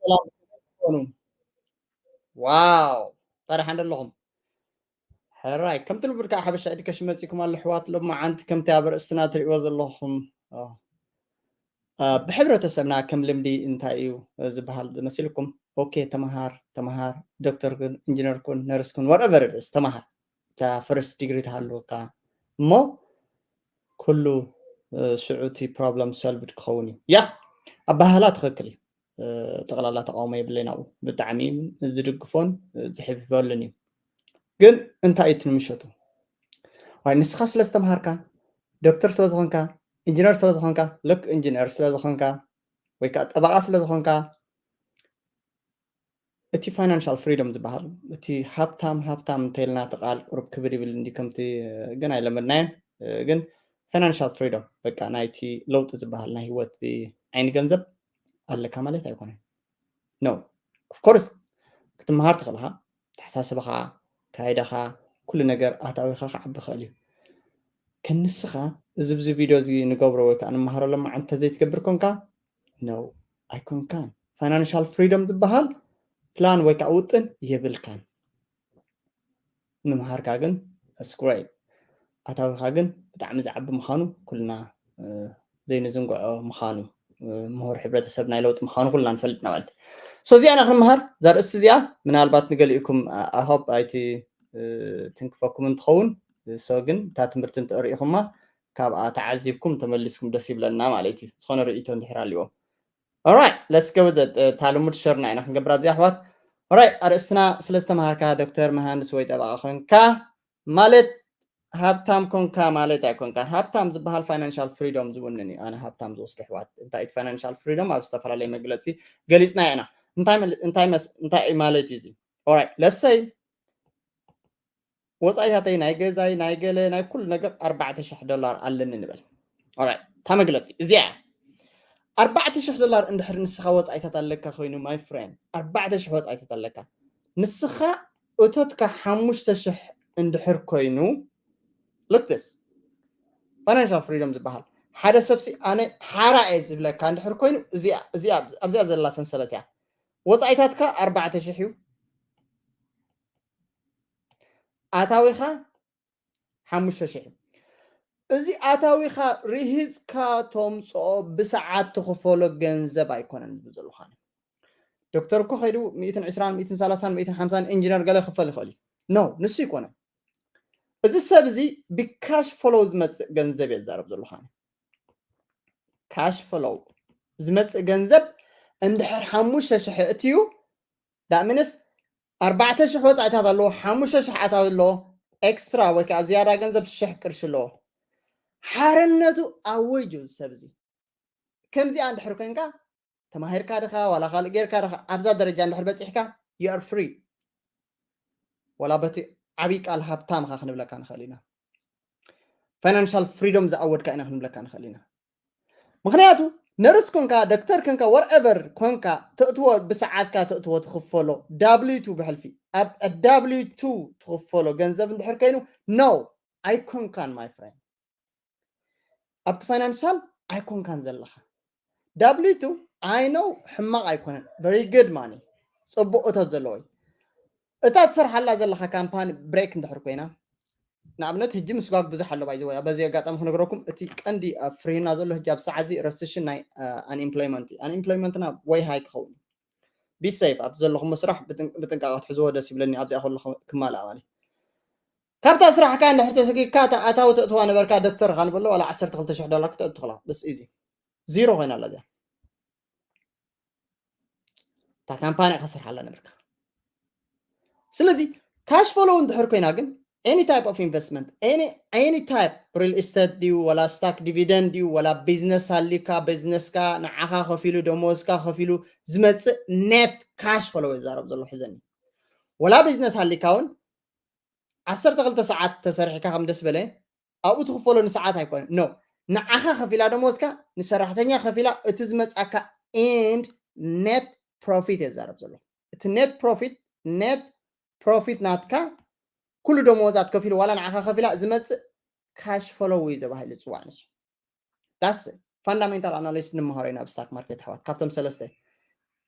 ሰላም ትኾኑ። ዋው፣ ታዲያ ሓንደ ኣለኹም። ሕራይ፣ ከምቲ ልሙድ ከዓ ሓበሻ ኤዱኬሽን መጺእኩም ኣሎ ኣሕዋት። ሎማዓንቲ ከምቲ ኣብ ርእስትና ትርእይዎ ዘለኹም፣ ኦ፣ አ፣ ብሕብረተሰብና ከም ልምዲ እንታይ እዩ ዝበሃል መሲልኩም? ኦኬ፣ ተምሃር፣ ተምሃር፣ ዶክተር ኩን፣ ኢንጂነር ኩን፣ ነርስ ኩን፣ whatever it is፣ ተምሃር። እታ ፈርስት ዲግሪ ትሃልወካ እሞ ኩሉ፣ እ፣ ሽዑ እቲ ፕሮብለም ሶልቭድ ክኸውን እዩ። ያ፣ ኣበሃህላ ትኽክል እዩ። እ፣ ጠቕላላ ተቃውሞ የብለይን ኣብኡ። ብጣዕሚ ዝድግፎን ዝሕብሕበሉን እዩ። ግን እንታይ እዩ እቲ ንምሸቱ? ዋይ፣ ንስኻ ስለ ዝተምሃርካ፣ ዶክተር ስለ ዝኾንካ፣ ኢንጂነር ስለ ዝኾንካ፣ ልክ ኢንጂነር ስለ ዝኾንካ፣ ወይ ከዓ ጠበቓ ስለ ዝኾንካ፣ እቲ ፋይናንሻል ፍሪዶም ዝበሃል፣ እቲ ሃብታም፣ ሃብታም እንተኢልና እቲ ቃል ቁሩብ ክብድ ይብል እንዲ ከምቲ፣ ግን ኣይለመድናዮን። ግን ፋይናንሻል ፍሪዶም፣ በቃ ናይቲ ለውጢ ዝበሃል ናይ ህይወት ብዓይኒ ገንዘብ ኣለካ ማለት ኣይኮነን። ኖ። ኦፍ ኮርስ ክትመሃር ትኽእል ኢኻ። ኣተሓሳስባኻ፣ ካይዳኻ፣ ኩሉ ነገር ኣታዊኻ ክዓቢ ይኽእል እዩ። ከንስኻ እዚ ብዚ ቪድዮ እዚ ንገብሮ ወይ ከዓ ንመሃረሎም መዓልቲ ተዘይትገብር ኮንካ፣ ኖ፣ ኣይኮንካን። ፋይናንሻል ፍሪዶም ዝበሃል ፕላን ወይ ከዓ ውጥን የብልካን። ምምሃርካ ግን that's great። ኣታዊኻ ግን ብጣዕሚ ዝዓቢ ምዃኑ ኩልና፣ እ፣ ዘይንዝንግዖ ምዃኑ፣ እ፣ ምሁር ሕብረተሰብ ናይ ለውጢ ምዃኑ ኩልና ንፈልጥና ማለት እዩ። So እዚኣ ኢና ክንምሃር፣ እዛ ርእስቲ እዚኣ ምናልባት ንገሊእኩም፣ አ-፣ I hope ኣይቲ፣ እ፣ ትንክፈኩም እንትኸውን፣ so ግን እታ ትምህርቲ እንተሪኢኹማ ካብኣ ተዓዚብኩም ተመሊስኩም ደስ ይብለና ማለት እዩ። ዝኾነ ርእይቶ እንድሕር ኣልዎ። Alright, let's go with it. እ፣ እታ ልሙድ ሸርና ኢና ክንገብር ኣብዚ ኣሕዋት። Alright፣ ኣርእስትና ስለ ዝተምሃርካ ዶክተር፣ መሃንድስ ወይ ጠበቓ ኮንካ ማለት ሃብታም ኮንካ ማለት ኣይኮንካን። ሃብታም ዝበሃል ፋይናንሻል ፍሪዶም ዝውንን እዩ። ኣነ ሃብታም ዝወስዶ ኣሕዋት፣ እንታይ እቲ ፋይናንሻል ፍሪዶም ኣብ ዝተፈላለየ መግለጺ ገሊጽናዮ ኢና። እንታይ መል-፣ እንታይ መስ-፣ እንታይ እዩ ማለት እዩ እዚ? Alright፣ let's say ወጻኢታተይ ናይ ገዛይ፣ ናይ ገለ፣ ናይ ኩሉ ነገር ኣርባዕተ ሽሕ ዶላር ኣለኒ ንበል። Alright፣ እታ መግለጺ እዚኣ እያ። ኣርባዕተ ሽሕ ዶላር እንድሕር ንስኻ ወጻኢታት ኣለካ ኮይኑ፣ my friend፣ ኣርባዕተ ሽሕ ወጻኢታት ኣለካ። ንስኻ እቶትካ ሓሙሽተ ሽሕ እንድሕር ኮይኑ፣ look this፣ ፋይናንሻል ፍሪዶም ዝበሃል። ሓደ ሰብሲ ኣነ ሓራ እየ ዝብለካ እንድሕር ኮይኑ፣ እዚኣ፣ እዚኣ፣ ኣብዚኣ ዘላ ሰንሰለት እያ። ወጻኢታትካ ኣርባዕተ ሽሕ እዩ። ኣታዊኻ ሓሙሽተ ሽሕ እዩ። እዚ ኣታዊኻ ርሂጽካ ተምጽኦ ብሰዓት ትኽፈሎ ገንዘብ ኣይኮነን ዝብል ዘለኹ ኣነ። ዶክተር እኮ ከይዱ ሚእትን ዕስራን፣ ሚእትን ሰላሳን፣ ሚእትን ሓምሳን ኢንጂነር ገለ ክፈል ይኽእል እዩ። ኖ፣ ንሱ ይኮነን። እዚ ሰብ እዚ ብካሽ ፍሎው ዝመጽእ ገንዘብ እየ ዝዛረብ ዘለኹ ኣነ። ካሽ ፍሎው ዝመጽእ ገንዘብ እንድሕር ሓሙሽተ ሽሕ እትዩ፣ that means ኣርባዕተ ሽሕ ወጻኢታት ኣለዎ፣ ሓሙሽተ ሽሕ ኣታዊ ኣለዎ፣ ኤክስትራ ወይ ከዓ ዝያዳ ገንዘብ ሽሕ ቅርሺ ኣለዎ። ሓርነቱ ኣወጅ እዩ እዚ ሰብ እዚ። ከምዚኣ እንድሕር ኮንካ፣ ተማሂርካ ድኻ ዋላ ካልእ ጌርካ ድኻ፣ ኣብዛ ደረጃ እንድሕር በጺሕካ፣ you are free። ዋላ በቲ ዓብይ ቃል ሃብታም ኢኻ ክንብለካ ንኽእል ኢና። ፋይናንሻል ፍሪዶም ዝኣወድካ ኢና ክንብለካ ንኽእል ኢና። ምኽንያቱ ነርስ ኮንካ፣ ዶክተር ኮንካ፣ whatever ኮንካ፣ ተእትዎ ብሰዓትካ ተእትዎ ትኽፈሎ፣ ዳብሊው ቱ ብሕልፊ፣ ኣብ ዳብሊው ቱ ትኽፈሎ ገንዘብ እንድሕር ኮይኑ፣ no፣ ኣይኮንካን my friend። ኣብቲ ፋይናንሻል ኣይኮንካን ዘለኻ። ዳብሊው ቱ፣ I know፣ ሕማቕ ኣይኮነን፣ very good money፣ ጽቡቕ እቶት ዘለዎ እዩ። እታ ትሰርሓላ ዘለኻ ካምፓኒ ብሬክ እንድሕር ኮይና፣ ንኣብነት ሕጂ ምስጓግ ብዙሕ ኣሎ፣ by the way፣ በዚ ኣጋጣሚ ክነግረኩም፣ እቲ ቀንዲ ኣብ ፍሪህና ዘሎ ሕጂ ኣብ ሰዓት እዚ ረስሽን ናይ፣ አ፣ ኣንኤምፕሎይመንት እዩ። ኣንኤምፕሎይመንትና ወይ ሃይ ክኸውን እዩ። Be safe፣ ኣብቲ ዘለኹም ስራሕ ብጥን-፣ ብጥንቃቐ ክትሕዝዎ ደስ ይብለኒ፣ ኣብዚኣ ከለኹ ክማልኣ ማለት እዩ። ካብታ ስራሕካ እንድሕር ተሰኪካ፣ እታ ኣታዊ ተእትዋ ነበርካ ዶክተር ኢኻ ንበሎ፣ ዋላ ዓሰርተ ክልተ ሽሕ ዶላር ክተእቱ ትኽእላ። ብስ ኢዚ። ዚሮ ኮይና ኣላ እዚኣ። እታ ካምፓኒ ኢኻ ትሰርሓላ ነበርካ። ስለዚ ካሽ ፍሎው እንድሕር ኮይና ግን፣ any type of investment, any, any type፣ ሪል ኢስቴት ድዩ፣ ዋላ ስታክ ዲቪደንድ ድዩ፣ ዋላ ቢዝነስ ኣሊካ፣ ቢዝነስካ ንዓኻ ከፊሉ፣ ደሞዝካ ከፊሉ ዝመጽእ ኔት ካሽ ፍሎው ይዛረብ ዘሎ ሕዘኒ። ዋላ ቢዝነስ ኣሊካ እውን ዓሰርተ ክልተ ሰዓት ተሰሪሕካ ከም ደስ በለ ኣብኡ ትኽፈሎ ንሰዓት ኣይኮነን። ኖ፣ ንዓኻ ከፊላ ደሞዝካ፣ ንሰራሕተኛ ከፊላ፣ እቲ ዝመጻካ ኤንድ ኔት ፕሮፊት እየ ዝዛረብ ዘሎ። እቲ ኔት ፕሮፊት፣ ኔት ፕሮፊት ናትካ ኩሉ ደሞዛት ከፊሉ ዋላ ንዓኻ ከፊላ ዝመጽእ ካሽ ፍሎው እዩ ተባሂሉ ዝጽዋዕ ንሱ። ዳስ ፋንዳሜንታል ኣናሊስት ንምሃሮ ኢና ኣብ ስታክ ማርኬት ኣሕዋት። ካብቶም ሰለስተ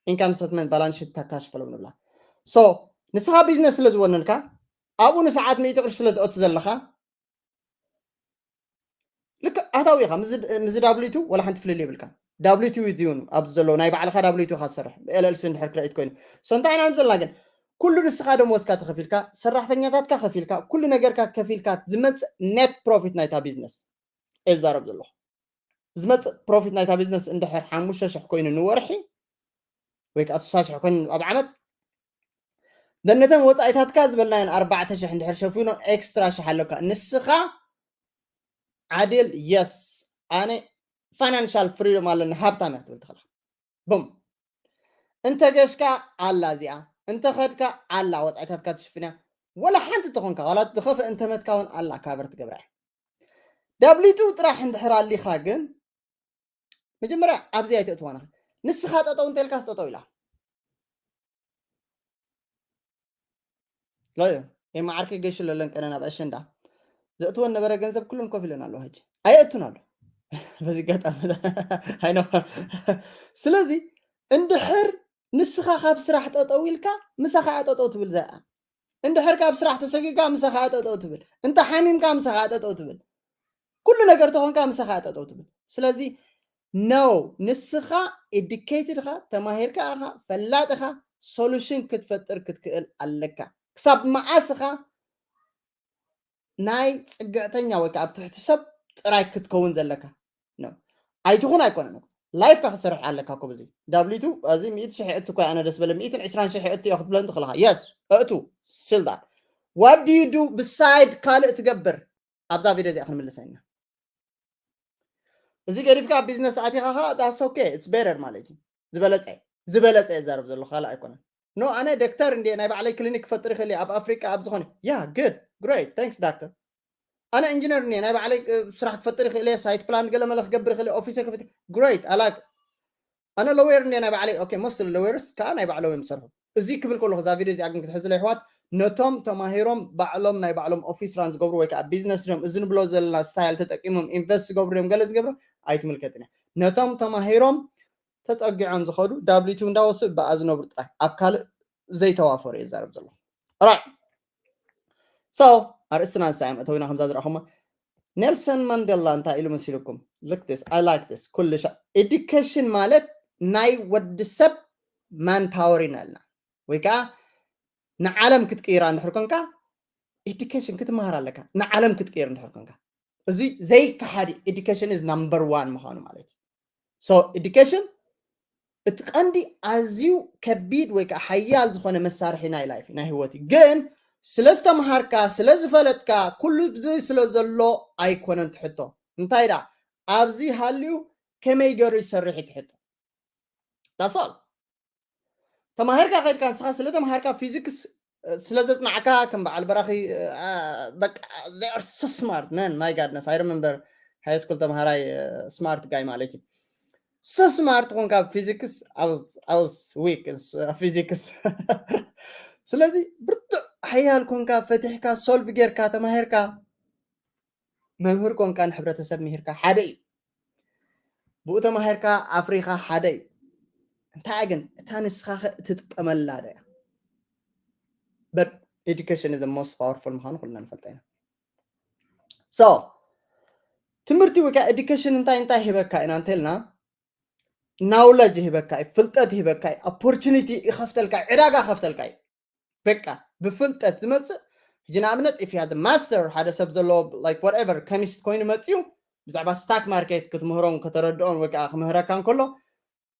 income statement፣ balance sheet፣ cash flow ንብላ። So ንስኻ ቢዝነስ ስለ ዝወነንካ፣ ኣብኡ ንሰዓት ሚእቲ ቅርሺ ስለ ትኣቱ ዘለኻ፣ ልክ ኣታዊ ኢኻ። ምስ ዝ- ምስ ዳብሊቱ ዋላ ሓንቲ ፍልልይ የብልካ። ዳብሊቱ እዩ ኣብዚ ዘሎ ናይ ባዕልኻ ዳብሊቱ ኢኻ ትሰርሕ፣ ኤልኤልሲ እንድሕር ክረኢት ኮይኑ። So እንታይ ኢና ዘለና ግን፣ ኩሉ ንስኻ ደሞዝካ ተኸፊልካ፣ ሰራሕተኛታትካ ከፊልካ፣ ኩሉ ነገርካ ከፊልካ ዝመፅእ ኔት ፕሮፊት ናይታ ቢዝነስ እዛረብ ዘለኹ። ዝመፅእ ፕሮፊት ናይታ ቢዝነስ እንድሕር ሓሙሽተ ሽሕ ኮይኑ ንወርሒ፣ ወይ ከዓ ስሳ ሽሕ ኮይኑ ኣብ ዓመት፣ ነተን ወፃኢታትካ ዝበልናየን ኣርባዕተ ሽሕ እንድሕር ሸፊኖ፣ ኤክስትራ ሽሕ ኣለካ። ንስኻ ዓድል፣ የስ፣ ኣነ ፋይናንሻል ፍሪዶም ኣለኒ፣ ሃብታም እያ ክትብል ትኽእላ። ቡም። እንተ ገሽካ ኣላ እዚኣ፣ እንተ ኸድካ ኣላ፣ ወፃኢታትካ ትሽፍንያ። ወላ ሓንቲ ተኾንካ፣ ዋላ ዝኸፍእ እንተ መትካ እውን ኣላ፣ ካቨር ትገብራ እያ። ዳብሊቱ ጥራሕ እንድሕር ኣሊኻ ግን፣ መጀመርያ ኣብዚ ኣይተእትዋና። ንስኻ ጠጠው እንተልካስ ጠጠው ኢላ። ሎዮ፣ የመዓርከይ ገሹ ለለን ቀነን ኣብ ኣሸንዳ ዘእትወን ነበረ ገንዘብ ኩሉን ኮፍ ኢለን ኣለዋ። ሕጂ ኣየእቱን ኣሎ። በዚ ኣጋጣሚ፣ ኣይኖ። ስለዚ እንድሕር ንስኻ ካብ ስራሕ ጠጠው ኢልካ፣ ምሳኻ እያ ጠጠው ትብል እዚኣ። እንድሕር ካብ ስራሕ ተሰጊግካ፣ ምሳኻ እያ ጠጠው ትብል። እንተ ሓሚምካ፣ ምሳኻ እያ ጠጠው ትብል። ኩሉ ነገር ተኾንካ፣ ምሳኻ እያ ጠጠው ትብል። ስለዚ፣ no፣ ንስኻ ኤዱኬትድ ኢኻ፣ ተማሂርካ ኢኻ፣ ፈላጥ ኢኻ፣ ሶሉሽን ክትፈጥር ክትክእል ኣለካ። ክሳብ መዓስ ኢኻ ናይ ፅግዕተኛ ወይ ከዓ ኣብ ትሕቲ ሰብ ጥራይ ክትከውን ዘለካ? No። ኣይትኹን ኣይኮነን። ላይፍካ ክሰርሕ ኣለካ እኮ። በዚ ዳብሊቱ፣ እዚ ሚእቲ ሽሕ የእቱ እኮ ኣነ ደስ በለ፣ ሚእትን ዕስራን ሽሕ የእቱ እዮ ክትብለኒ ትኽእልኻ። የስ፣ እእቱ፣ ስልጣን። What do you do beside ካልእ ትገብር? ኣብዛ ቪድዮ እዚኣ ክንምልሳ ኢና። እዚ ገዲፍካ ኣብ ቢዝነስ ኣቲኻ ኸዓ፣ that's okay፣ it's better ማለት እዩ። ዝበለጸ፣ ዝበለጸ እዛረብ ዘለኹ፣ ካልእ ኣይኮነን። No፣ ኣነ ዶክተር እንድየ፣ ናይ ባዕለይ ክሊኒክ ክፈጥር ይኽእል እየ ኣብ ኣፍሪቃ፣ ኣብ ዝኾነ። Yeah, good, great, thanks ዶክተር። ኣነ ኢንጂነር እንድየ፣ ናይ ባዕለይ፣ እ፣ ስራሕ ክፈጥር ይኽእል እየ፣ ሳይት ፕላን ገለ መለ ክገብር ይኽእል እየ፣ ኦፊሰ ክፍት። Great፣ I like። ኣነ ሎየር እንድየ፣ ናይ ባዕለይ። ኦኬ፣ most ሎየርስ ከዓ ናይ ባዕሎም እዮም ዝሰርሑ። እዚ ክብል ከለኹ፣ እዛ ቪድዮ እዚኣ ግን ክትሕዝለ፣ ኣሕዋት፣ ነቶም ተማሂሮም ባዕሎም ናይ ባዕሎም ኦፊስ ራን ዝገብሩ ወይ ከዓ ቢዝነስ ድዮም፣ እዚ ንብሎ ዘለና ስታይል ተጠቂሞም ኢንቨስት ዝገብሩ ድዮም፣ ገለ ዝገብሩ፣ ኣይትምልከትን እያ። ነቶም ተማሂሮም ተፀጊዖም ዝኸዱ፣ ዳብሊቱ እንዳወስዱ ብኣ ዝነብሩ ጥራይ፣ ኣብ ካልእ ዘይተዋፈሩ እየ ዝዛረብ ዘለኹ። ራይት። So፣ ኣርእስትና ንሳ እያ መእተዊና፣ ከምዛ ዝረኣኹማ። ኔልሰን ማንዴላ እንታይ ኢሉ መሲልኩም? Look this, I like this። ኩሉ ሻ-፣ ኤዱኬሽን ማለት ናይ ወዲ ሰብ ማን ፓወር ኢና ኢልና። ወይ ከዓ ንዓለም ክትቅይራ እንድሕር ኮንካ፣ ኤዱኬሽን ክትመሃር ኣለካ። ንዓለም ክትቅይር እንድሕር ኮንካ፣ እዚ ዘይከሓድ እዩ። Education is number one ምዃኑ ማለት እዩ። So፣ ኤዱኬሽን እቲ ቀንዲ ኣዝዩ ከቢድ ወይ ከዓ ሓያል ዝኾነ መሳርሒ ናይ ላይፍ፣ ናይ ህይወት እዩ። ግን ስለ ዝተምሃርካ፣ ስለ ዝፈለጥካ፣ ኩሉ ብዘይ ስለ ዘሎ ኣይኮነን ትሕቶ። እንታይ ደኣ፣ ኣብዚ ሃልዩ ከመይ ገይሩ ይሰርሕ እዩ ትሕቶ። That's all። ተማሂርካ ከይድካ፣ ንስኻ ስለ ተማሃርካ፣ ፊዚክስ፣ እ፣ ስለ ዘጽናዕካ፣ ከም በዓል በራኺ፣ እ፣ ኣ፣ በቃ፣ they are so smart, man, my goodness, I remember high school ተማሃራይ፣ እ፣ ስማርት ጋይ ማለት እዩ። So smart ኮንካ ፊዚክስ፣ I was, I was weak in s-, ፊዚክስ። ስለዚ ብርቱዕ ሓያል ኮንካ፣ ፈቲሕካ፣ ሶልቭ ጌርካ፣ ተማሂርካ፣ መምህር ኮንካ ንሕብረተሰብ ምሂርካ ሓደ እዩ። ብኡ ተማሂርካ ኣፍሪኻ ሓደ እዩ። እንታይ ግን እታ ንስኻ ኸ እትጥቀመላ ዶ እያ? But education is the most powerful ምዃኑ ኩልና ንፈልጦ ኢና። So፣ ትምህርቲ ወይ ከዓ ኤዱኬሽን እንታይ እንታይ ሂበካ ኢና እንተልና፣ ናውለጅ ይህበካ እዩ፣ ፍልጠት ይህበካ እዩ፣ ኦፖርቹኒቲ ይኸፍተልካ እዩ፣ ዕዳጋ ይኸፍተልካ እዩ። በቃ ብፍልጠት ዝመፅእ፣ ሕጂ ንኣብነት፣ if you had a master፣ ሓደ ሰብ ዘለዎ፣ like, whatever፣ ከሚስት ኮይኑ መፅዩ ብዛዕባ ስታክ ማርኬት ክትምህሮን ከተረድኦን ወይ ከዓ ክምህረካ እንከሎ፣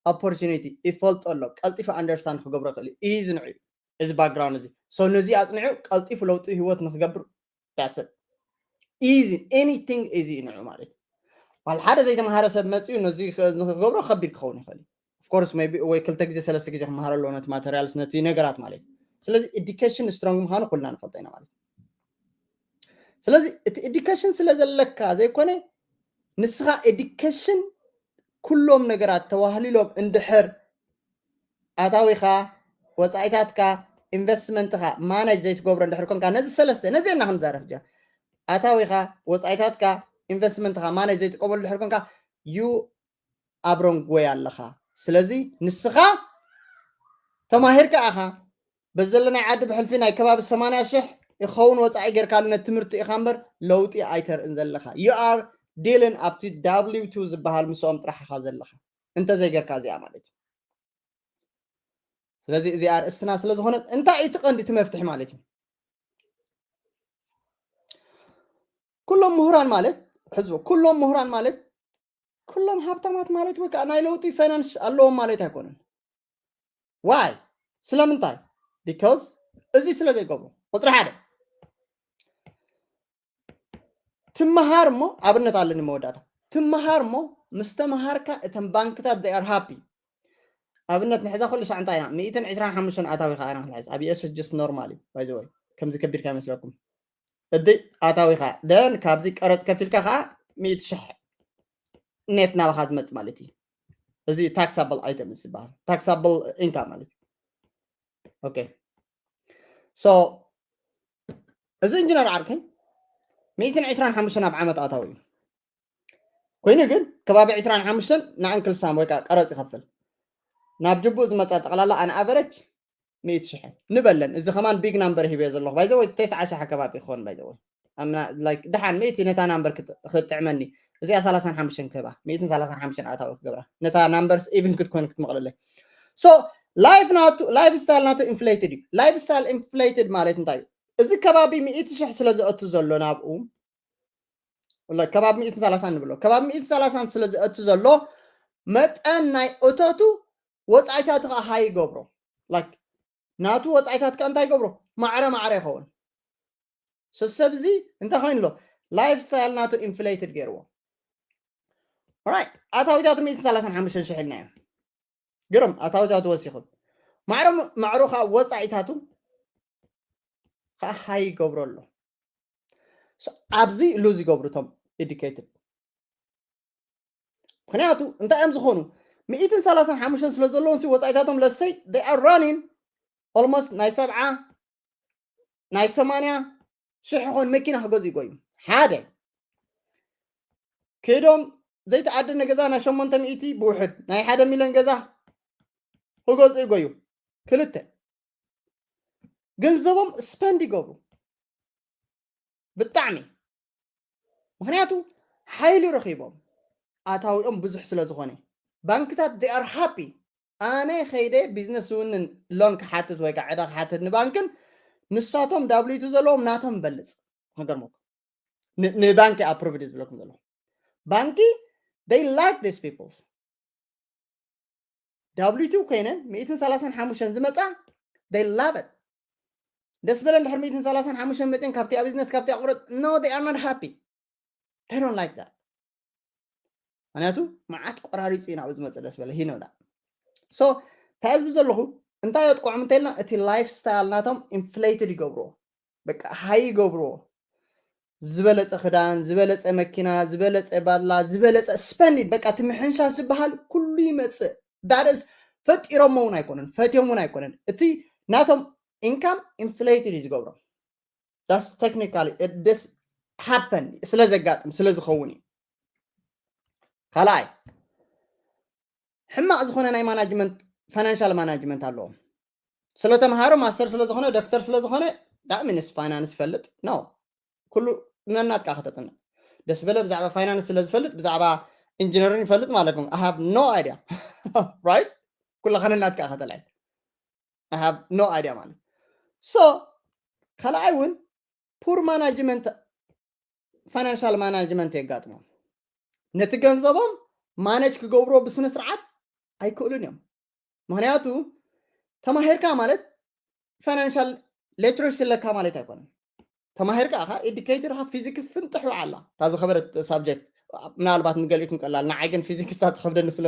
ኦፖርቹኒቲ ይፈልጦ ኣሎ፣ ቀልጢፉ ኣንደርስታንድ ክገብሮ ይኽእል እዩ። ኢዚ ንዑ እዩ፣ እዚ ባክግራውንድ እዚ። So ነዚ ኣፅኒዑ ቀልጢፉ ለውጢ ህይወት ንክገብር፣ that's it። ኢዚ፣ ኤኒቲንግ ኢዚ እዩ ንዑ ማለት እዩ። ዋላ ሓደ ዘይተምሃረ ሰብ መፅዩ ነዚ ክ-፣ ንክገብሮ ከቢድ ክኸውን ይኽእል እዩ። Of course፣ maybe ወይ ክልተ ግዜ፣ ሰለስተ ግዜ ክመሃር ኣለዎ ነቲ ማተሪያልስ፣ ነቲ ነገራት ማለት እዩ። ስለዚ ኤዱኬሽን ስትሮንግ ምዃኑ ኩልና ንፈልጦ ኢና ማለት እዩ። ስለዚ እቲ ኤዱኬሽን ስለ ዘለካ ዘይኮነ፣ ንስኻ ኤዱኬሽን ኩሎም ነገራት ተዋህሊሎም እንድሕር ኣታዊኻ፣ ወፃኢታትካ፣ ኢንቨስትመንትኻ ማናጅ ዘይትገብሮ እንድሕር ኮንካ፣ ነዚ ሰለስተ፣ ነዚ እና ክንዛረብ ጀ-፣ ኣታዊኻ፣ ወፃኢታትካ፣ ኢንቨስትመንትኻ ማናጅ ዘይትጥቀመሉ እንድሕር ኮንካ፣ you ኣብ ሮንግ ወይ ኣለኻ። ስለዚ ንስኻ ተማሂርካ ኢኻ በዘለናይ ዓዲ ብሕልፊ ናይ ከባቢ ሰማንያ ሽሕ ይኸውን ወፃኢ ጌርካሉ ነቲ ትምህርቲ ኢኻ እምበር ለውጢ ኣይተርእን ዘለኻ። You are dealing ኣብቲ W two ዝበሃል ምስኦም ጥራሕ ኢኻ ዘለኻ እንተዘይጌርካ እዚኣ ማለት እዩ። ስለዚ እዚኣ ኣርእስትና ስለ ዝኾነት እንታይ እዩ እቲ ቀንዲ እቲ መፍትሒ ማለት እዩ? ኩሎም ምሁራን ማለት ሕዝቡ ኩሎም ምሁራን ማለት ኩሎም ሃብታማት ማለት ወይ ከዓ ናይ ለውጢ ፋይናንስ ኣለዎም ማለት ኣይኮነን። Why? ስለምንታይ? Because እዚ ስለ ዘይገብሩ። ቁፅሪ ሓደ ትመሃር እሞ ኣብነት ኣለኒ መወዳእታ ትመሃር እሞ ምስ ተመሃርካ እተን ባንክታት they are happy። ኣብነት ንሕዛ ኩሉ ሻዕ እንታይ ኢና ሚእትን ዕስራን ሓሙሽተን ኣታዊ ከዓ ኢና ክንሕዝ ኣብ S just normal እዩ by the way ከምዚ ከቢድካ ይመስለኩም። እዲ ኣታዊኻ ደን ካብዚ ቀረፅ ከፊልካ ከዓ ሚእቲ ሽሕ ኔት ናባኻ ዝመፅ ማለት እዩ። እዚ taxable item ዝበሃል taxable income ማለት እዩ። Okay so እዚ ኢንጂነር ዓርከይ ሚእትን ዕስራን ሓሙሽተን ኣብ ዓመት ኣታዊ እዩ። ኮይኑ ግን ከባቢ ዕስራን ሓሙሽተን ንኣንክል ሳም ወይ ከዓ ቀረፅ ይኸፍል። ናብ ጅቡእ ዝመፃ ጠቕላላ ኣን ኣቨረጅ ሚእቲ ሽሕ ንበለን። እዚ ከማን big number ሂበዮ ዘለኹ by the way ተስዓ ሽሕ ኣከባቢ ክኸውን by the way ኣምና like ድሓን ሚእቲ ነታ ናምበር ክጥዕመኒ እዚኣ ሰላሳን ሓሙሽተን ክህባ ሚእትን ሰላሳን ሓሙሽተን ኣታዊ ክገብራ ነታ ናምበርስ even ክትኮን ክትመቕለለይ። So life ናቱ lifestyle ናቱ inflated እዩ። Lifestyle inflated ማለት እንታይ እዩ? እዚ ከባቢ ሚእቲ ሽሕ ስለ ዝኣቱ ዘሎ ናብኡ ከባቢ ሚእትን ሰላሳን ንብሎ ከባቢ ሚእትን ሰላሳን ስለ ዝኣቱ ዘሎ መጠን ናይ እቶቱ ወፃኢታቱ ከዓ ሃይ ይገብሮ። Like ናቱ ወፃኢታት ከዓ እንታይ ይገብሮ? ማዕረ ማዕረ ይኸውን። ሰሰብ እዚ እንታይ ኮይኑ ኣሎ? Lifestyle ናቱ inflated ገይርዎ። Right ኣታዊታቱ ሚእትን ሰላሳን ሓሙሽተን ሽሕ ኢልና እዮም ግርም ኣታዊታቱ ወሲኹ ማዕረ ማዕሩ ከዓ ወፃኢታቱ ከዓ ሃይ ይገብሮ ኣሎ። ኣብዚ lose ይገብሩ እቶም educated። ምክንያቱ እንታይ እዮም ዝኾኑ? ሚእትን ሰላሳን ሓሙሽተን ስለ ዘለዎም ሲ ወፃኢታቶም let's say they are running almost ናይ ሰብዓ ናይ ሰማንያ ሽሕ ይኾን መኪና ክገዝኡ ይጎዩ። ሓደ ከይዶም ዘይተዓደነ ገዛ ናይ ሸሞንተ ሚእቲ ብውሕድ ናይ ሓደ ሚልዮን ገዛ ክገዝኡ ይጎዩ። ክልተ ገንዘቦም spend ይገብሩ ብጣዕሚ። ምክንያቱ ሓይሊ ረኺቦም ኣታዊኦም ብዙሕ ስለ ዝኾነ ባንክታት they are happy። ኣነ ከይደ ቢዝነስ እውን ሎን ክሓትት ወይ ከዓ ዕዳ ክሓትት ንባንክን ንሳቶም W two ዘለዎም ናቶም በልፅ። ከገርመኩም ንባንኪ approve ዝብለኩም ዘለኹ ባንኪ they like these peoples። W two ኮይነን ሚእትን ሰላሳን ሓሙሽተን ዝመፃ they love it። ደስ በለን ድሕሪ ሚእትን ሰላሳን ሓሙሽተን መፅን ካብቲኣ ቢዝነስ ካብቲኣ ቁረፅ no they are not happy። They don't like that። ምክንያቱ መዓት ቆራሪፁ እዩ ናብኡ ዝመፅእ ደስ በለ he know that። So እንታይ ዝብ ዘለኹ እንታይ የጥቅዖም እንተልና እቲ lifestyle ናቶም inflated ይገብርዎ በቃ ሃይ ይገብርዎ። ዝበለፀ ክዳን ዝበለፀ መኪና ዝበለፀ ባላ ዝበለፀ spending በቃ እቲ ምሕንሻሽ ዝበሃል ኩሉ ይመፅእ። That is ፈጢሮሞ እውን ኣይኮነን ፈትዮም እውን ኣይኮነን እቲ ናቶም income inflated እዩ ዝገብሮም። That's technically this happen ስለ ዘጋጥም ስለ ዝኸውን እዩ። ካልኣይ ሕማቕ ዝኾነ ናይ ማናጅመንት financial management ኣለዎም። ስለ ተምሃሮ ማስተር ስለ ዝኾነ ዶክተር ስለ ዝኾነ that means finance ይፈልጥ no። ኩሉ ነናትካ ከተፅንዕ ደስ በለ ብዛዕባ finance ስለ ዝፈልጥ ብዛዕባ ኢንጂነሪንግ ይፈልጥ ማለትኩም I have no idea right። ኩላኻ ነናትካ ከተልዕል I have no idea ማለት so ካልኣይ እውን poor management financial management የጋጥሞም። ነቲ ገንዘቦም ማነጅ ክገብርዎ ብስነ ስርዓት ኣይክእሉን እዮም። ምክንያቱ ተማሂርካ ማለት financial literacy ኣለካ ማለት ኣይኮነን። ተማሂርካ ኢኻ educated ኢኻ physics ፍንጥሕ ውዓላ እታ ዝኸበደት subject ምናልባት ንገሊኡኩም ቀላል ንዓይ ግን physics እታ ትኸብደኒ ስለ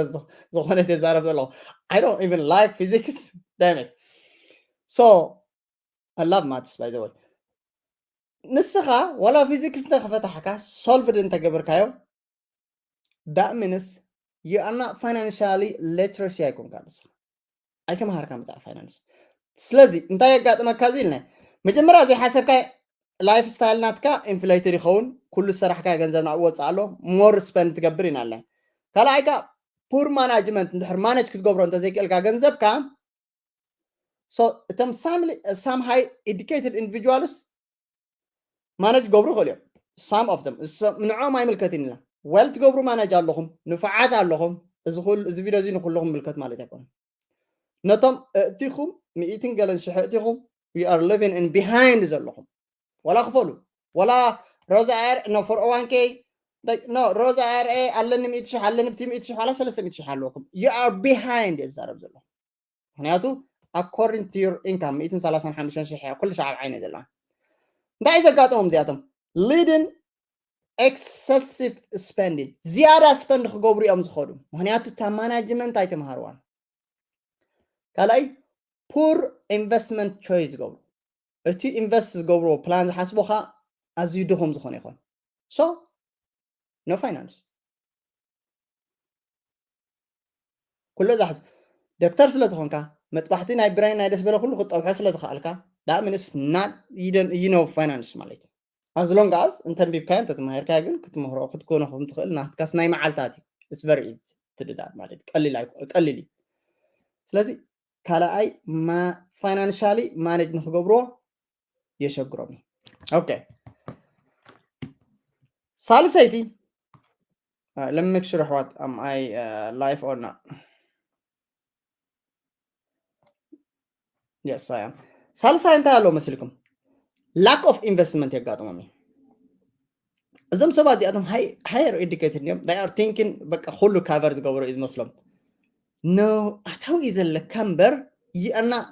ዝኾነ ተዛረብ ዘለኹ I don't even like physics damn it so I love maths by the way ንስኻ ዋላ physics እንተኸፈታሕካ solved እንተገበርካዮ that means you are not financially literacy ኣይኮንካ ንስኻ ኣይተምሃርካ ብዛዕባ finance ስለዚ እንታይ የጋጥመካ እዚ ኢልና መጀመርያ ዘይሓሰብካ lifestyle ናትካ inflated ይኸውን ኩሉ ዝሰራሕካ ገንዘብ ናብኡ ወፅእ ኣሎ more spend ትገብር ኢና ኣለና ካልኣይ ካ poor management እንድሕር manage ክትገብሮ እንተዘይክእልካ ገንዘብካ So እቶም some high educated individuals manage ገብሩ ይኽእሉ እዮም። Some of them ንዕኦም ኣይምልከትን ኢና። Well ትገብሩ manage ኣለኹም፣ ንፉዓት ኣለኹም። እዚ ኩሉ እዚ ቪድዮ እዚ ንኩልኹም ምልከት ማለት ኣይኮነን። ነቶም እእቲኹም ሚእትን ገለን ሽሕ እእቲኹም we are living in behind ዘለኹም ወላ ክፈሉ ወላ ሮዛ ኣር no for one k no ሮዛ ኣር ኣለኒ ሚእቲ ሽሕ ኣለኒ ብቲ ሚእቲ ሽሕ ዋላ ሰለስተ ሚእቲ ሽሕ ኣለኩም you are behind እየ ዝዛረብ ዘለኹ። ምክንያቱ according to your income ሚእትን ሰላሳን ሓሙሽተን ሽሕ ኩሉ ሻብ ዓይነ ዘለዋ እንታይ እዩ ዘጋጥሞም እዚኣቶም leading excessive spending ዝያዳ spend ክገብሩ እዮም ዝኸዱ። ምክንያቱ እታ management ኣይተምሃርዋን። ካልኣይ poor investment choice ዝገብሩ እቲ invest ዝገብርዎ plan ዝሓስቦ ከ ኣዝዩ ድኹም ዝኾነ ይኾን። So no finance ኩሎ ዛሕቱ ዶክተር ስለ ዝኾንካ መጥባሕቲ ናይ ብራይ ናይ ደስ በለ ኩሉ ክጠብሖ ስለ ዝኽኣልካ that means not you don't you know finance ማለት እዩ። As long as እንተንቢብካዮ እንተተማሂርካዮ ግን ክትምህሮ ክትኮኖ ከም ትኽእል ናትካስ ናይ መዓልታት እዩ። It's very easy to do that ማለት ቀሊል ኣይኮ- ቀሊል እዩ። ስለዚ ካልኣይ financially manage ንክገብርዎ የሸግሮም እዩ። Okay ሳልሰይቲ let me make sure what am I uh, live or not. Yes I am. ሳልሳይ እንታይ ኣለዎ መሲልኩም lack of investment የጋጥሞም እዩ። እዞም ሰባት እዚኣቶም higher educated እዮም they are thinking በቃ ኩሉ cover ዝገበሩ እዩ ዝመስሎም። No ኣታዊ እዩ ዘለካ እምበር you are not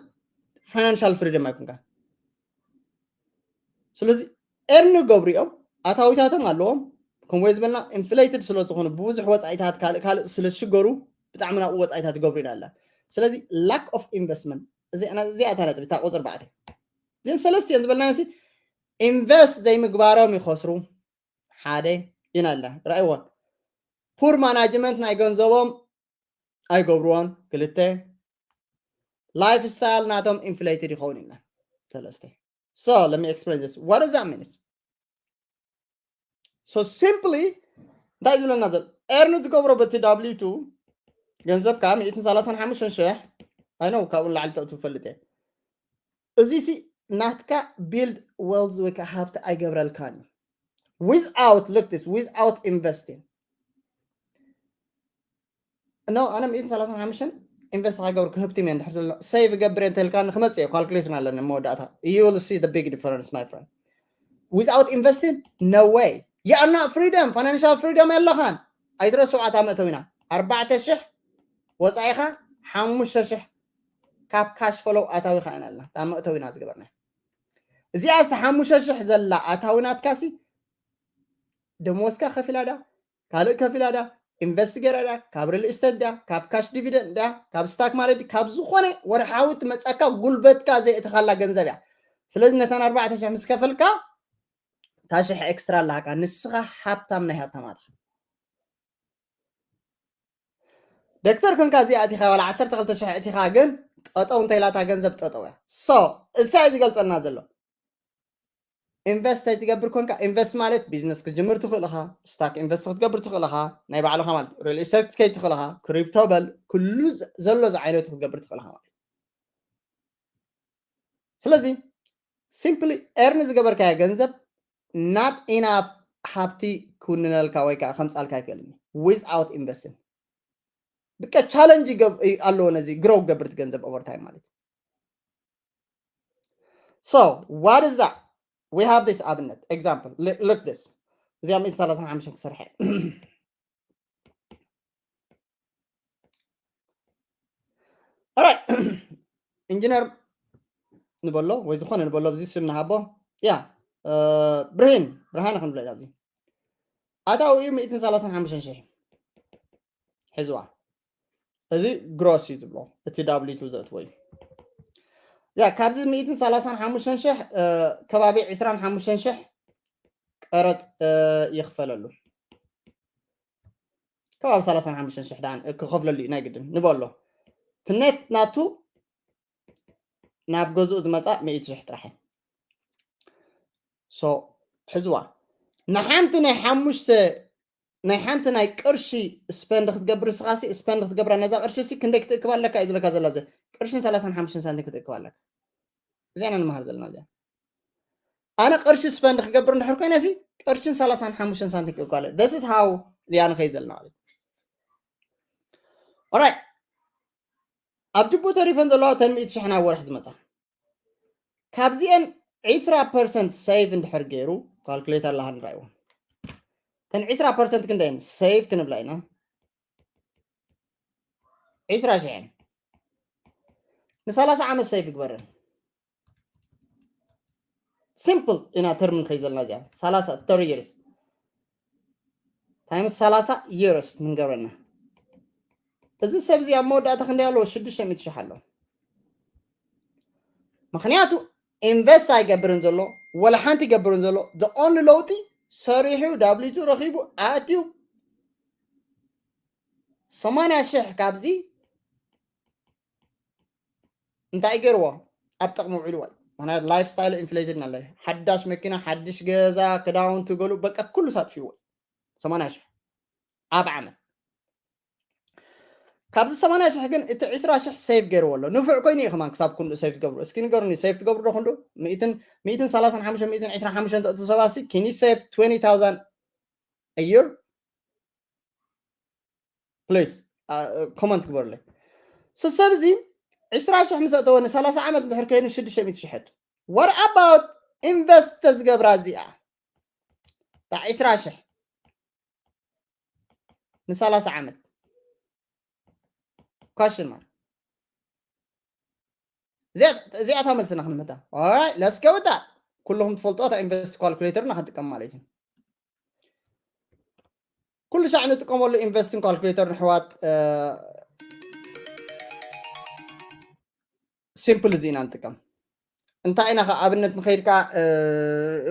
financial freedom ኣይኮንካ። ስለዚ earn ገብሩ እዮም ኣታዊታቶም ኣለዎም ከምኡ ዝበልና inflated ስለ ዝኾኑ ብብዙሕ ወፃኢታት ካልእ ካልእ ስለ ዝሽገሩ ብጣዕሚ ናብኡ ወፃኢታት ይገብሩ ኢና ኣላ። ስለዚ lack of investment እዚኣ እታ ነጥቢ እታ ቁፅሪ ኣርባዕተ እዚን ሰለስቲኦን ዝበልና ሲ invest ዘይምግባሮም ይኸስሩ ሓደ ኢና ኣላ። ርኣይዎን poor management ናይ ገንዘቦም ኣይገብርዎን ክልተ lifestyle ናቶም inflated ይኸውን ኢልና ሰለስተ so let me explain this what does that mean so simply እንታይ ዝብለና ዘሎ earn ዝገብሮ በቲ w2 ገንዘብካ ሚእትን ሰላሳን ሓሙሽተን ሽሕ I know ካብኡ ንላዕሊ ተእቱ ፈልጥ እየ እዚ ሲ ናትካ build wealth ወይ ከዓ ሃብቲ ኣይገብረልካን እዩ without look this without investing no ኣነ ሚእትን ሰላሳን ሓሙሽተን invest ከገብር ክህብቲ እየ እንድሕር ዘሎ save ገብር እየ እንተልካ ንክመፅእ እየ calculation ኣለኒ መወዳእታ you will see the big difference my friend without investing no way you are not freedom financial freedom የለኻን ኣይትረስዑ ኣታ መእተዊና ኣርባዕተ ሽሕ ወፃኢኻ ሓሙሽተ ሽሕ ካብ cash flow ኣታዊኻ ኢና ኣለና እታ መእተዊና ዝገበርና እዚኣ ዝተ ሓሙሽተ ሽሕ ዘላ ኣታዊ ናትካሲ ደሞዝካ ከፊላ ዳ ካልእ ከፊላ ዳ invest ገይራ ዳ ካብ real estate ዳ ካብ cash dividend ዳ ካብ stock market ካብ ዝኾነ ወርሓዊ ትመፀካ ጉልበትካ ዘየእተኻላ ገንዘብ እያ ስለዚ ነተን ኣርባዕተ ሽሕ ምስ ከፈልካ እታ ሽሕ extra ኣለካ ንስኻ ሃብታም ናይ ሃብታማት ዶክተር ኮንካ እዚኣ እቲኻ ዋላ ዓሰርተ ክልተ ሽሕ እቲኻ ግን ጠጠው እንተኢላታ ገንዘብ ጠጠው እያ so እሳ እዩ ዝገልፀልና ዘሎ invest ኣይትገብር ኮንካ invest ማለት business ክትጅምር ትኽእል ኢኻ stock invest ክትገብር ትኽእል ኢኻ ናይ ባዕልኻ ማለት real estate ክትከይድ ትኽእል ኢኻ crypto በል ኩሉ ዘሎ ዝዓይነቱ ክትገብር ትኽእል ኢኻ ማለት ስለዚ simply earn ዝገበርካዮ ገንዘብ not enough ሃብቲ ክውንነልካ ወይ ከዓ ከምፃልካ ኣይክእልን without investing ብቀ challenge ኣለዎ ነዚ grow ገብር ትገንዘብ over time ማለት so what is that we have this ኣብነት example look this እዚኣ ሚእትን ሰላሳን ሓሙሽተን ክሰርሐ right ኢንጂነር ንበሎ ወይ ዝኾነ ንበሎ ብዚ ስም ንሃቦ ያ ብርሂን ብርሃነ ክንብሎ ኢና እዚ ኣታዊኡ ሚእትን ሰላሳን ሓሙሽተን ሽሕ ሒዝዋ እዚ gross እዩ ዝብሎ እቲ w2 ዘእትዎ እዩ ያ ካብዚ ሚእትን ሰላሳን ሓሙሽተን ሽሕ ከባቢ ዕስራን ሓሙሽተን ሽሕ ቀረፅ ይኽፈለሉ ከባቢ ሰላሳን ሓሙሽተን ሽሕ ደኣ ክኸፍለሉ እዩ ናይ ግድን ንበሎ ትነት ናቱ ናብ ገዝኡ ዝመፃ ሚእቲ ሽሕ ጥራሕ እዩ so ሕዝዋ ንሓንቲ ናይ ሓሙሽተ ናይ ሓንቲ ናይ ቅርሺ spend ክትገብር ንስኻሲ spend ክትገብራ ነዛ ቅርሺ ሲ ክንደይ ክትእክብ ኣለካ እዩ ዝብለካ ዘሎ ኣብዚ ቅርሽን ሰላሳን ሓሙሽተን ሳንቲም ክትእክብ ኣለካ። እዚኣ ኢና ንመሃር ዘለና እዚኣ። ኣነ ቅርሺ ስፐንድ ክገብር እንድሕር ኮይነ ሲ ቅርሽን ሰላሳን ሓሙሽተን ሳንቲም ክእክብ ኣለኒ። This is how እዚኣ ንኸይድ ዘለና ማለት እዩ። Alright፣ ኣብ ጅቡቲ ተሪፈን ዘለዋ እተን ሚእቲ ሽሕ ናብ ወርሒ ዝመጻ፣ ካብዚአን ዕስራ ፐርሰንት ሴቭ እንድሕር ገይሩ፣ ካልኩሌተር ኣለሃ ንራይዎ። እተን ዕስራ ፐርሰንት ክንደየን ሴቭ ክንብላ ኢና? ዕስራ ሽሕ እየን። ንሰላሳ ዓመት ሴቭ ይግበረን። ሲምፕል ኢና ተርም ንኸይድ ዘለና እዚኣ። ሰላሳ፣ thirty years ታይምስ ሰላሳ years ንገብረና። እዚ ሰብ እዚ ኣብ መወዳእታ ክንደይ ኣለዎ? ሽዱሽተ ሚእቲ ሽሕ ኣለዎ። ምኽንያቱ ኢንቨስት ኣይገብርን ዘሎ፣ ወላ ሓንቲ ይገብርን ዘሎ። The only ለውጢ ሰሪሑ፣ ዳብሊው ቱ ረኺቡ፣ ኣትዩ፣ ሰማንያ ሽሕ ካብዚ እንታይ ገይርዎ? ኣብ ጥቕሚ ውዒልዎ። ምኽንያቱ ላይፍ ስታይል ኢንፍሌትድ ናለ። ሓዳሽ መኪና፣ ሓድሽ ገዛ፣ ክዳውንቲ፣ ገሉ በቃ ኩሉ ሳጥፊዎ። ሰማንያ ሽሕ ኣብ ዓመት። ካብዚ ሰማንያ ሽሕ ግን እቲ ዕስራ ሽሕ ሴቭ ገይርዎ ኣሎ። ንፉዕ ኮይኑ እዩ ከማን ክሳብ ክንድኡ ሴቭ ትገብሩ። እስኪ ንገሩኒ፣ ሴቭ ትገብሩ ዶ ክንድኡ? ሚእትን፣ ሚእትን ሰላሳን ሓሙሽተን፣ ሚእትን ዕስራን ሓሙሽተን ተእትዉ ሰባት ሲ፣ can you save twenty thousand a year? ፕሊዝ ኮመንት ግበሩለይ። ሶ ሰብ እዚ ዕስራ ሽሕ ምስ ኣእተወ ንሰላሳ ዓመት እንድሕር ከይኑ ሽዱሽተ ሚእቲ ሽሕ። What about ኢንቨስት ተዝገብራ እዚኣ? እታ ዕስራ ሽሕ ንሰላሳ ዓመት? ኳሽን ማርክ። እዚኣ እታ መልስና ክንምታ። Alright, let's go with that። ኩልኹም ትፈልጦ እታ ኢንቨስት ካልኩሌተርና ክንጥቀም ማለት እዩ። ኩሉ ሻዕ ንጥቀመሉ ኢንቨስትን ካልኩሌተር ንሕዋት ሲምፕል እዚ ኢና ንጥቀም። እንታይ ኢና ከ ኣብነት ንኸይድካ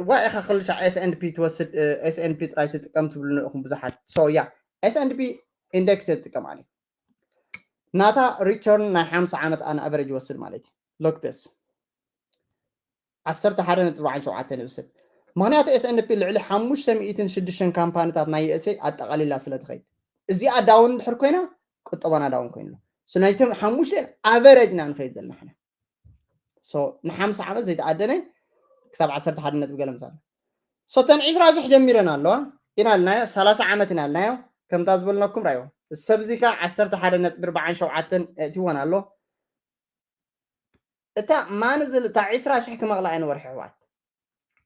ዋ ኢኻ ኩሉ ሻዕ S and P ትወስድ፣ S and P ጥራይ ትጥቀም ትብሉኒ ኢኹም ብዙሓት። So yeah, S and P ኢንደክስ እየ ዝጥቀም ኣነ። ናታ ሪተርን ናይ ሓምሳ ዓመት ኣን ኣቨሬጅ ይወስድ ማለት እዩ። Look this፣ ዓሰርተ ሓደ ነጥቢ ኣርባዓን ሸውዓተን ይውስድ። ምኽንያቱ S and P ልዕሊ ሓሙሽተ ሚእትን ሽዱሽተን ካምፓኒታት ናይ USA ኣጠቓሊላ ስለ ትኸይድ፣ እዚኣ ዳውን እንድሕር ኮይና ቁጠባና ዳውን ኮይኑ ኣሎ። So ናይቶም ሓሙሽተ ኣቨሬጅ ኢና ንኸይድ ዘለና ሕና። So ንሓምሳ ዓመት ዘይተኣደነ ክሳብ ዓሰርተ ሓደ ነጥቢ ገለ ምሳለ። So እተን ዕስራ ሽሕ ጀሚረን ኣለዋ ኢና ኢልናዮ፣ ሰላሳ ዓመት ኢና ኢልናዮ። ከምታ ዝበልነኩም ራዮ፣ ሰብ እዚ ከ ዓሰርተ ሓደ ነጥቢ ኣርባዓን ሸውዓተን እቲወን ኣሎ። እታ ማንዝል እታ ዕስራ ሽሕ ክመቕላ እየን ወርሒ ኣሕዋት።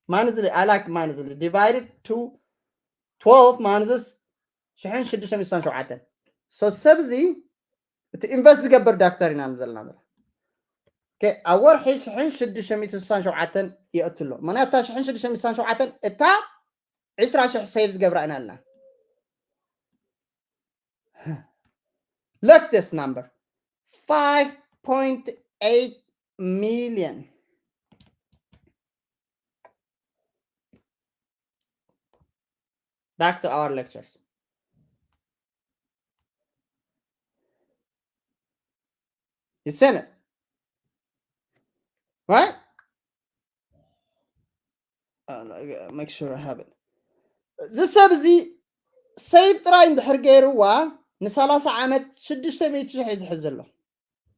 ማንዝል፣ I like ማንዝል፣ ዲቫይድድ ቱ ትወልቭ ማንዝስ ሽሕን ሽዱሽተ ሚእትን ሸውዓተን። So ሰብ እዚ እቲ ኢንቨስት ዝገብር ዳክተር ኢና ንብል ዘለና ዘለና። ኦኬ፣ ኣብ ወርሒ ሽሕን ሽዱሽተ ሚእትን ስሳን ሸውዓተን ይእቱ ኣሎ። ምኽንያቱ እታ ሽሕን ሽዱሽተ ሚእትን ስሳን ሸውዓተን እታ ዕስራ ሽሕ ሴቭ ዝገብራ ኢና ኣለና። Look this number, five point eight million. Back to our lectures. You seen it, right? Uh, make sure I have it. እዚ ሰብ እዚ ሴቭ ጥራይ እንድሕር ገይርዋ ንሰላሳ ዓመት ሽዱሽተ ሚእቲ ሽሕ እዩ ዝሕዝ ዘሎ።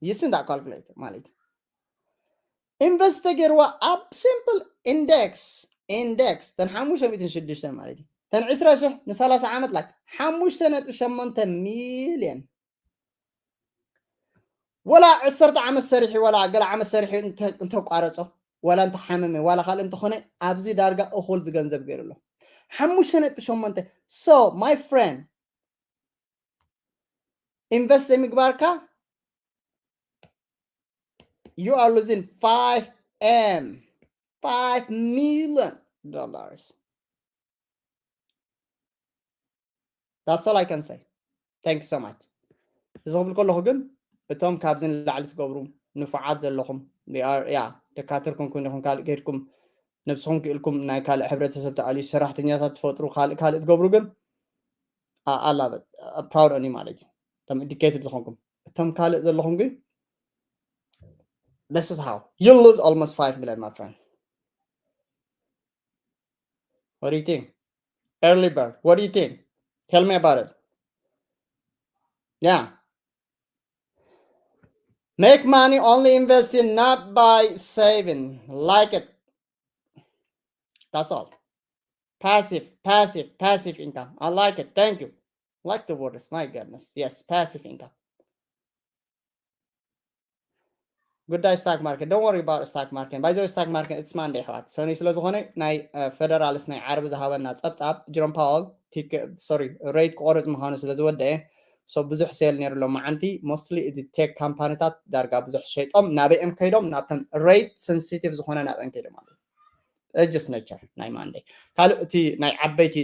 ይስን ዳ ካልኩሌተር ማለት ኢንቨስት ተገይርዋ ኣብ ሲምፕል ኢንደክስ፣ ኢንደክስ ተን ሓሙሽተ ሚእትን ሽዱሽተ ማለት እዩ። ተን ዕስራ ሽሕ ንሰላሳ ዓመት ላይክ ሓሙሽተ ነጥቢ ሸሞንተ ሚልዮን። ወላ ዓሰርተ ዓመት ሰሪሑ፣ ወላ ገለ ዓመት ሰሪሑ እንተ-፣ እንተቋረጾ፣ ወላ እንተሓመመ፣ ዋላ ካልእ እንተኾነ፣ ኣብዚ ዳርጋ እኹል ዝገንዘብ ገይሩ ኣሎ። ሓሙሽተ ነጥቢ ሸሞንተ። So my friend፣ ኢንቨስት ዘይምግባርካ you are losing five M, five million dollars. That's all I can say. Thank you so much. እዚ ክብል ከለኹ ግን እቶም ካብዚ ንላዕሊ ትገብሩ ንፉዓት ዘለኹም፣ they are፣ yeah፣ ደካትር ኮንኩም ኢኹም ካልእ ከይድኩም ነብስኹም ክኢልኩም ናይ ካልእ ሕብረተሰብ ተኣልዩ ሰራሕተኛታት ትፈጥሩ ካልእ ካልእ ትገብሩ ግን I love it, proud on you ማለት እዩ። እቶም ኢዱኬትድ ዝኾንኩም፣ እቶም ካልእ ዘለኹም ግን this is how you lose almost five million, my friend. What do you think? Early bird, what do you think? Tell me about it. Yeah. Make money only investing, not by saving. Like it. That's all. Passive, passive, passive income. I like it. Thank you. Like the words. My goodness. Yes, passive income. ጉዳይ ስታክ ማርኬት፣ don't worry about stock market. By the way, ስታክ ማርኬት it's Monday ኣሕዋት፣ ሰኑይ ስለ ዝኾነ ናይ ፈደራልስ ናይ ዓርቢ ዝሃበና ጸብጻብ ጀሮም ፓወል ሶሪ ሬት ክቆርጽ ምዃኑ ስለ ዝወደአ፣ so ብዙሕ ሴል ነይሩ ሎም መዓንቲ። Mostly እቲ ቴክ ካምፓኒታት ዳርጋ ብዙሕ ሸይጦም ናበይኦም ከይዶም፣ ናብተን ሬት ሴንሲቲቭ ዝኾነ ናብአን ከይዶም ኣለዉ። Just nature ናይ ማንደይ። ካልእ እቲ ናይ ዓበይቲ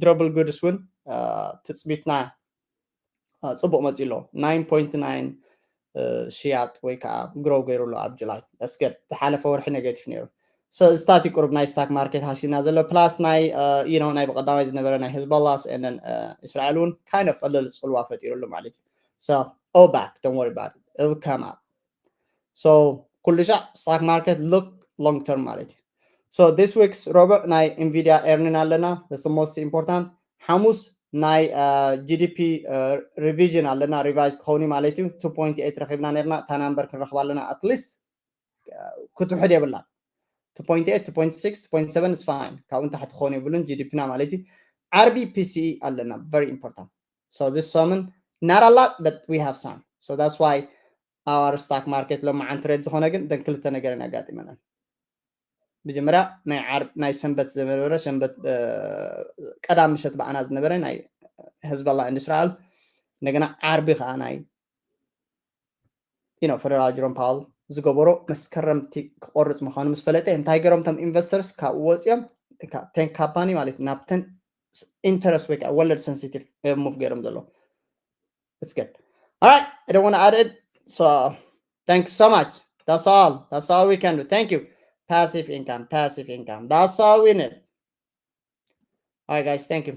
ድረብል ጉድስ እውን ትፅቢትና ጽቡቕ መፂኡ ኣሎ። ናይን ፖይንት ናይን ሽያጥ ወይ ከዓ ግሮው ገይሩ ኣሎ ኣብ ጁላይ። ስገድ ዝሓለፈ ወርሒ ኔጌቲቭ ነይሩ። ስታቲ ቁሩብ ናይ ስታክ ማርኬት ሃሲና ዘሎ ፕላስ ናይ ነው ናይ ብቀዳማይ ዝነበረ ናይ ህዝበላስ ንን እስራኤል እውን kind of a little ፅልዋ ፈጢሩሉ ማለት እዩ። So all back, don't worry about it, it'll come up. So ኩሉ ሻዕ ስታክ ማርኬት look long term ማለት እዩ። So this weekስ ረቡዕ ናይ ኢንቪዲያ ኤርኒን ኣለና። That's the most important. ሓሙስ ናይ ጂዲፒ ሪቪዥን ኣለና፣ ሪቫይዝ ክኸውን እዩ ማለት እዩ። two point eight ረኺብና ነርና፣ እታ ናምበር ክንረኽባ ኣለና። At least ክትውሕድ የብላን። Two point eight, two point six, two point seven is fine. ካብኡ ንታሕቲ ክኸውን የብሉን ጂዲፒና ማለት እዩ። ዓርቢ ፒሲኢ ኣለና፣ very important. So this ሰሙን not a lot, but we have some. So that's why our stock market ሎማዓንቲ ሬድ ዝኾነ ግን ደን ክልተ ነገርን ኣጋጢመናል። መጀመርያ ናይ ዓርብ ናይ ሰንበት ዝነበረ ሰንበት ቀዳም ምሸት ብኣና ዝነበረ ናይ ህዝበላ ኢንዱስትሪያል፣ እንደገና ዓርቢ ከዓ ናይ you know ፈደራል ጀሮም ፓወል ዝገበሮ መስከረምቲ ክቆርፅ ምዃኑ ምስ ፈለጠ እንታይ ገይሮም እቶም ኢንቨስተርስ ካብኡ ወፂኦም ቴክ ካምፓኒ ማለት ናብተን ኢንተረስት ወይ ከዓ ወለድ ሴንሲቲቭ ሙቭ ገይሮም ዘሎ። It's good. All right, I don't want to add it. So thanks so much. That's all. That's all we can do. Thank you. Passive income, passive income. That's all we need. All right, guys, thank you.